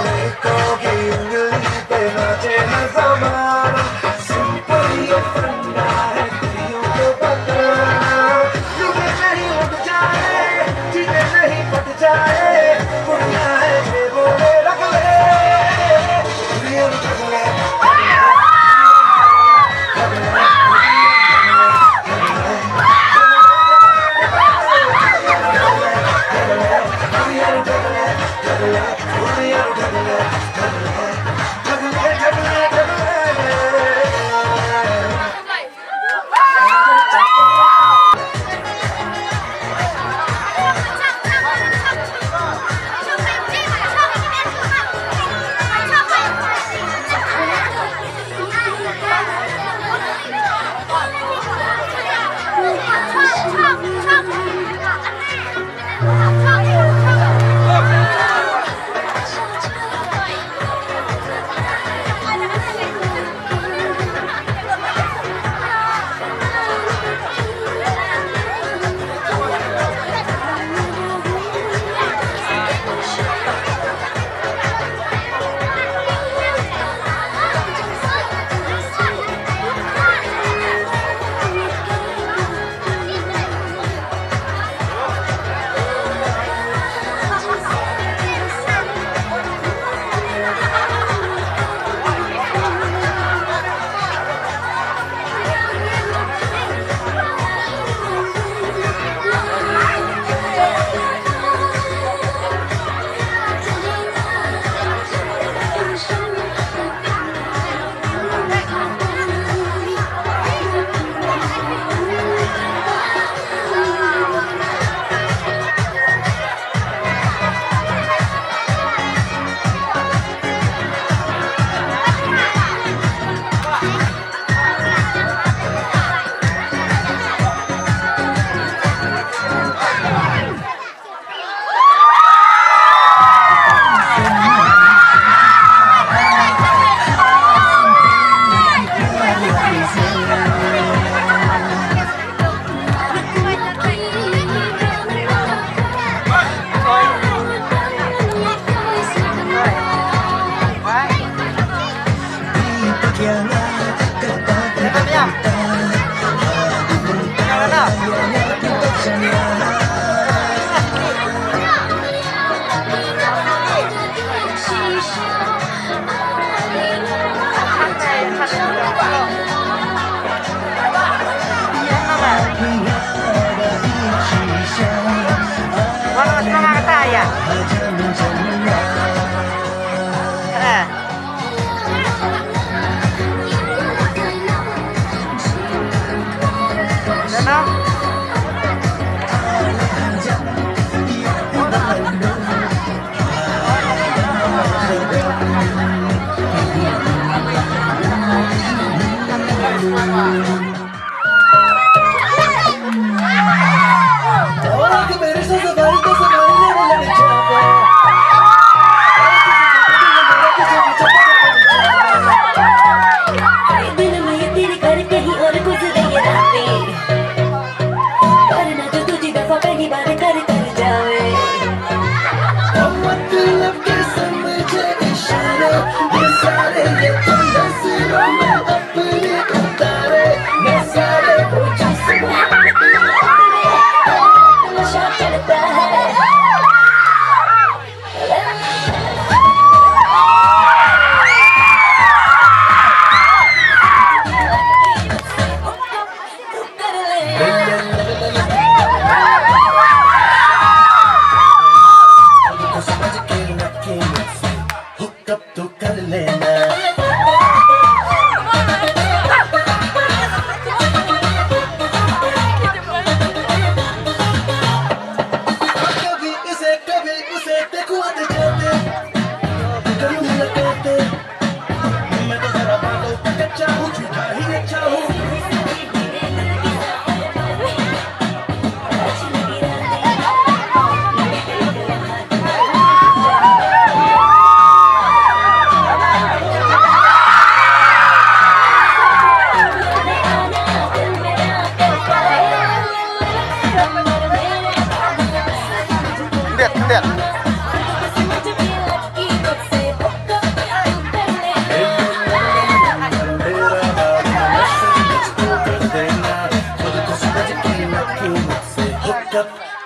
लड़कों की उंगली पे नाचे है जमाना। सिंपल ये फंडा है, कुड़ियों को बताना। लुटे नहीं लुट जाए, जीते नहीं पट जाए। कुड़ियां है ये बोले रख ले। कुड़ियों को रख ले।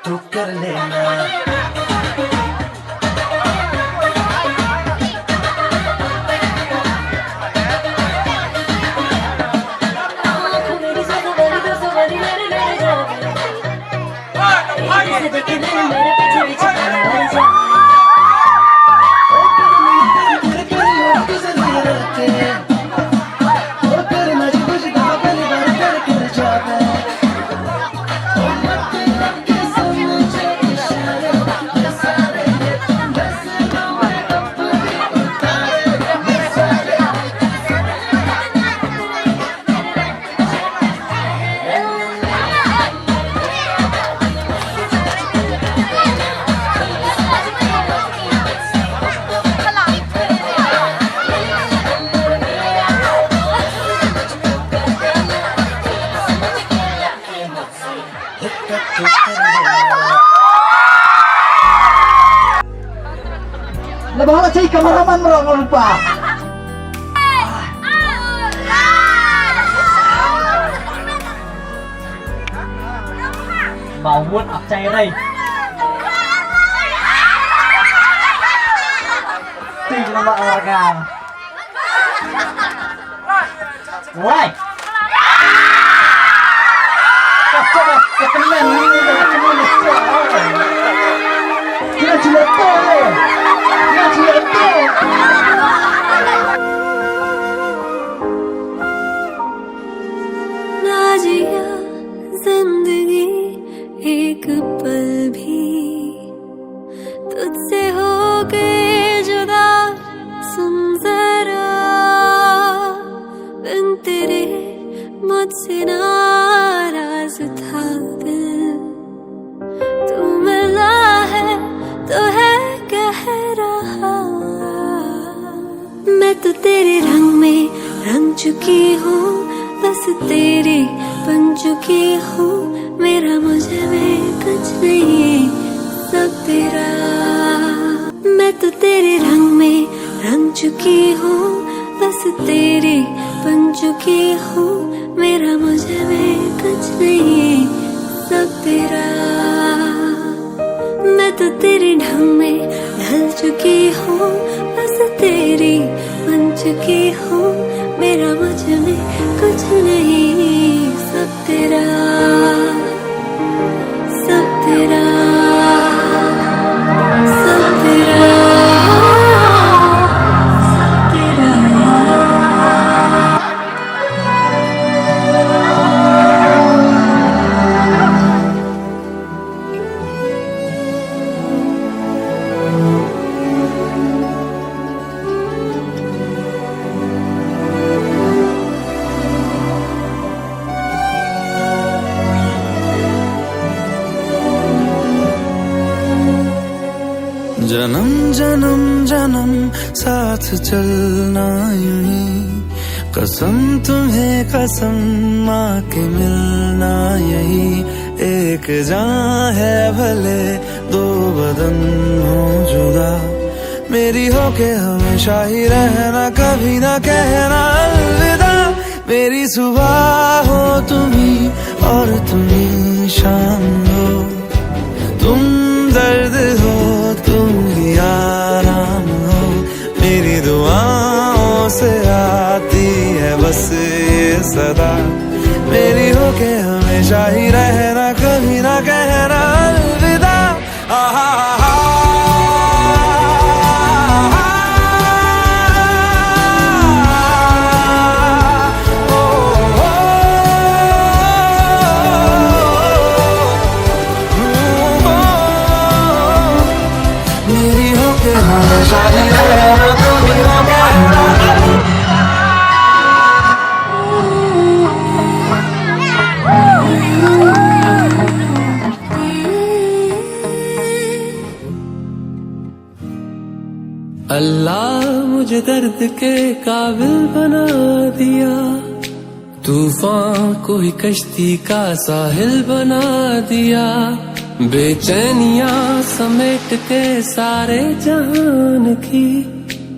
तू कर लेना। Laba la cei kameraman mero nga lupa. Ba wut ap cai rei. Ting nama arga. Wai. ना जिया जिंदगी एक पल भी तुझसे होके जुदा। सुन जरा, बिन तेरे मुझसे नाराज था दिल। तू मिला है तो है कह रहा। मैं तो तेरे रंग में रंग चुकी हूँ, बस तेरी बन चुकी हूँ। मेरा मुझे में कुछ नहीं, सब तेरा। मैं तो तेरे रंग में रंग चुकी हूँ, बस तेरी बन चुकी हूँ। मेरा मुझे में कुछ नहीं, सब तेरा। मैं तो तेरे ढंग में ढल चुकी हूँ, बस तेरी बन चुकी हूँ। मेरा मुझ में कुछ नहीं, सब तेरा, सब तेरा, सब तेरा, सब तेरा। जन्म जन्म जन्म साथ चलना यूं ही, कसम तुम्हें कसम, आके मिलना यही। एक जान है भले दो बदन हो जुदा, मेरी होके हमेशा ही रहना, कभी ना कहना अलविदा। मेरी सुबह हो तुम ही और तुम ही शाम हो, तुम दर्द हो तुम ही आराम हो। मेरी दुआओं से आती है बस ये सदा, मेरी होके हमेशा ही रहना, कभी ना कहना अलविदा। आहा, आहा, आहा, ओ, ओ, ओ, ओ, ओ। मेरी होके हमेशा ही रहना, कभी ना कहना। अल्लाह, मुझे दर्द के काबिल बना दिया, तूफान को ही कश्ती का साहिल बना दिया। बेचैनियां समेट के सारे जहान की,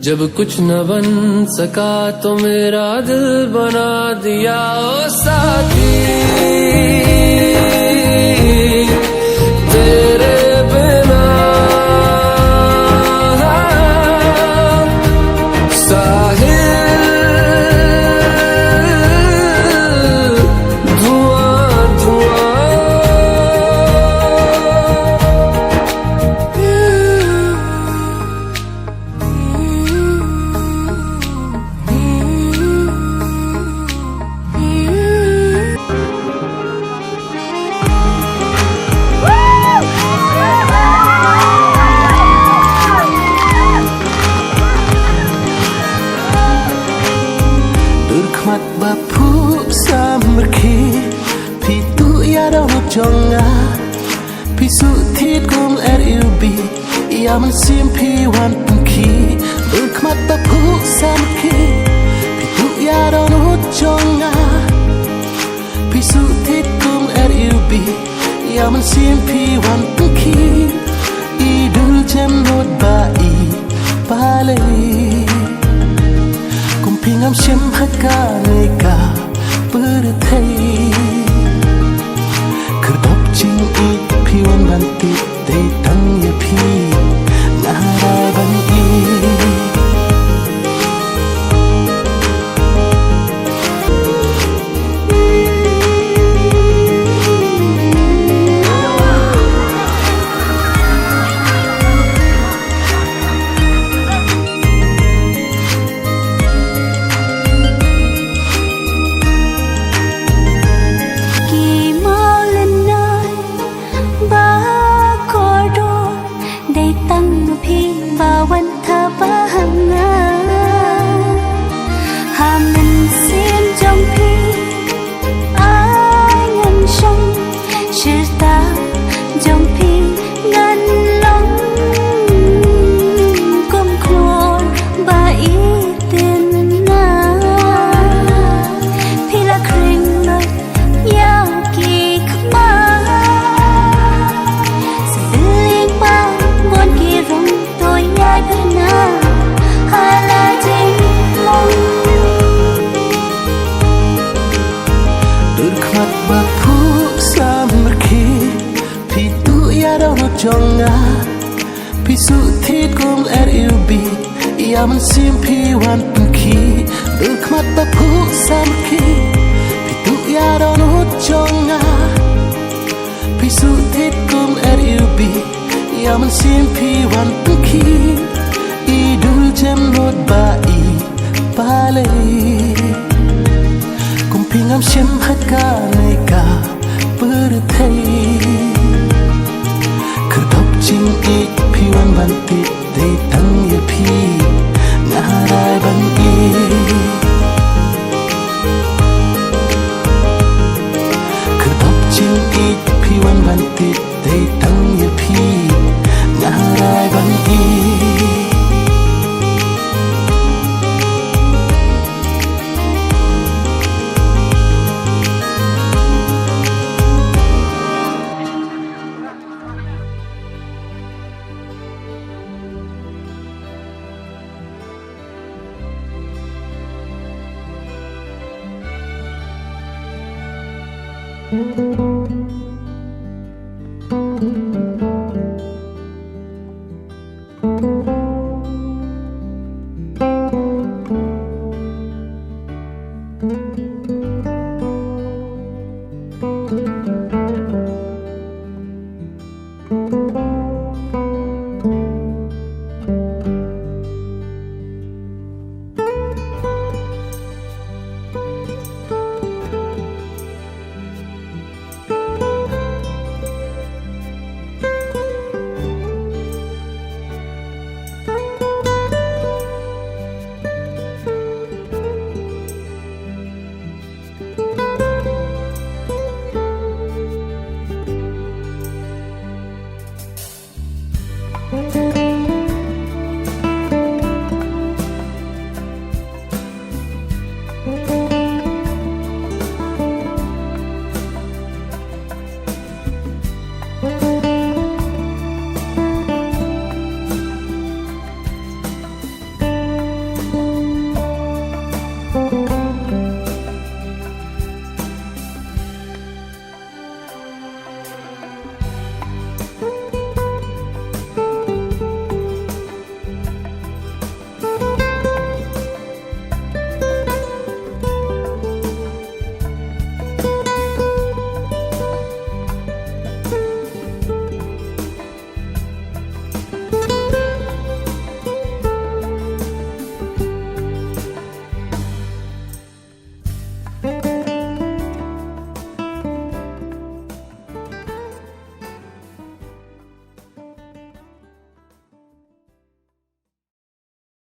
जब कुछ न बन सका तो मेरा दिल बना दिया। ओ साथी, jong nga. Phi shu thied kum R U B, ïa mynsiem phi wan pynkhih. Dur khmat ba phuh samrkhie, phi tuh ïa dohnud jong nga. Phi shu thied kum R U B, ïa mynsiem phi wan pynkhih. I dul jem lut ba i palei. Kum phi ngam shym ha kane ka pyrthei. Khyrdop jingïeit phi wan ban thied, dei tang ïa phi nga rai ban ïeit. Ki mawlynnai ba kordor, dei tang phi ba wan thaba ha nga. Ha mynsiem jong phi ai ngan shong, shirta jong phi ngan long. Kum khlur ba i tynna, phi la khring lut ïa ki khmat. Sa byllieng ba bun ki rong to ïai byrna ha la jinglong. Dur khmat ba phuh samrkhie, phi tuh ïa dohnud jong nga. Phi shu thied kum R U B, ïa mynsiem phi wan pynkhih. Dur khmat ba phuh samrkhie, phi tuh ïa dohnud jong nga. Phi shu thied kum R U B, ïa mynsiem phi wan pynkhih. I dul jem lut ba i palei. Kum phi ngam shym ha kane ka pyrthei. Khyrdop jingïeit phi wan ban thied, dei tang ïa phi nga rai ban ïeit. Khyrdop jingïeit phi wan ban thied, dei tang ïa phi nga rai ban ïeit.